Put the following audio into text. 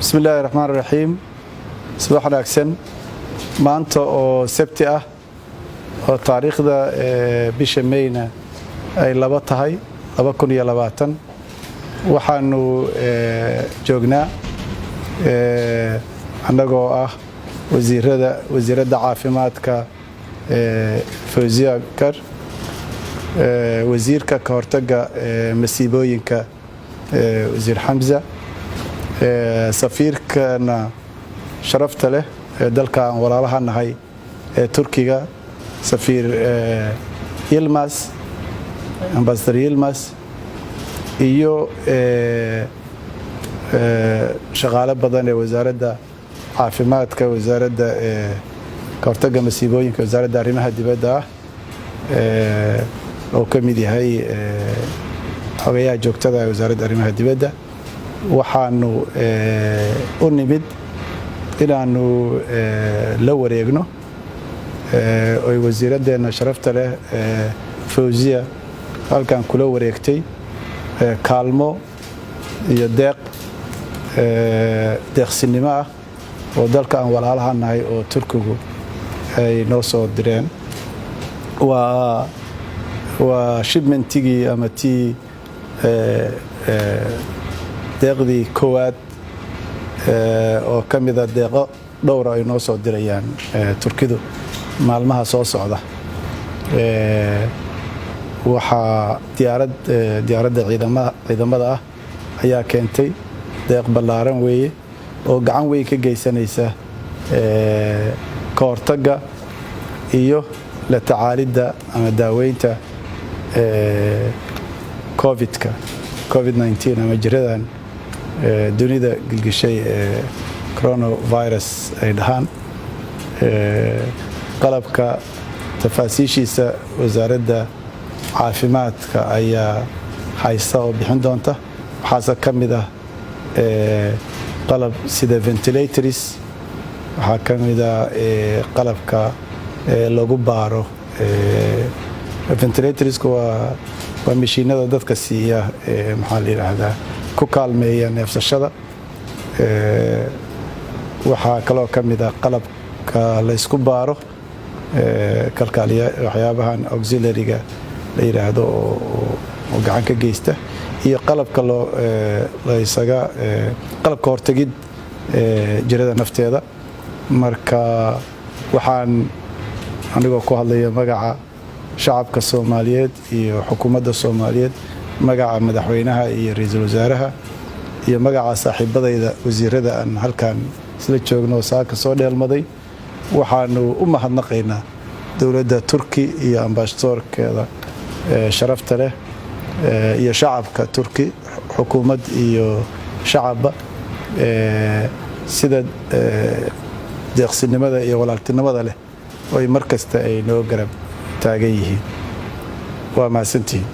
Bismi illaahi raxmaan raxiim. Subax wanaagsan. Maanta oo Sabti ah oo taariikhda bisha Meyna ay 2 tahay 2020, waxaanu joognaa annagoo ah wasiirada, wasiiradda caafimaadka Fawziya Kar, wasiirka ka hortagga masiibooyinka Wasiir Xamza, safiirkana sharafta leh ee dalka aan walaalaha nahay ee Turkiga, Safiir Yilmaz, Ambassador Yilmaz, iyo shaqaale badan ee Wasaaradda Caafimaadka, Wasaaradda ka hortagga masiibooyinka, Wasaaradda Arrimaha Dibadda ah, oo ka mid yahay xogayaha joogtada ee Wasaaradda Arrimaha Dibadda. Waxaanu u nimid inaanu la wareegno oy wasiiradeenna sharafta leh Fawziya halkan kula wareegtay kaalmo iyo deeq deeqsinimo ah oo dalka aan walaalaha nahay oo Turkigu ay noo soo direen. Waa shipmentigii ama tii deeqdii koowaad oo ka mida deeqo dhowra ay noo soo dirayaan Turkidu maalmaha soo socda. Waxaa diyaaradda ciidamada ah ayaa keentay. Deeq ballaaran weeye oo gacan weyn ka geysanaysa ka hortagga iyo la tacaalidda ama daaweynta Covidka, COVID-19, ama jiradan dunida gilgishay ee coronavirus ay dhahaan. Qalabka tafaasiishiisa Wasaaradda Caafimaadka ayaa haysta oo bixin doonta. Waxaase ka mid ah qalab sida ventilators, waxaa ka mid ah qalabka lagu baaro. Ventilatorska waa mashiinada dadka siiya, maxaa la yidhaahdaa, ku kaalmeeya neefsashada. Waxaa kaloo ka mid ah qalabka laysku baaro, kalkaaliya, waxyaabahan auxiliaryga la yidhaahdo oo gacan ka geysta, iyo qalabka loo laysaga qalabka hortegid jirada nafteeda. Marka waxaan anigoo ku hadlaya magaca shacabka Soomaaliyeed iyo xukuumadda Soomaaliyeed, magaca madaxweynaha iyo ra-iisul wasaaraha, iyo magaca saaxiibadayda wasiirada aan halkan isla joogno saaka soo dheelmaday, waxaanu u mahadnaqaynaa dowladda Turki iyo ambasadorkeeda sharafta leh iyo shacabka Turki, xukuumad iyo shacabba, sida deeqsinimada iyo walaaltinimada leh oy mar kasta ay noo garab taagan yihiin. Waa mahadsantihiin.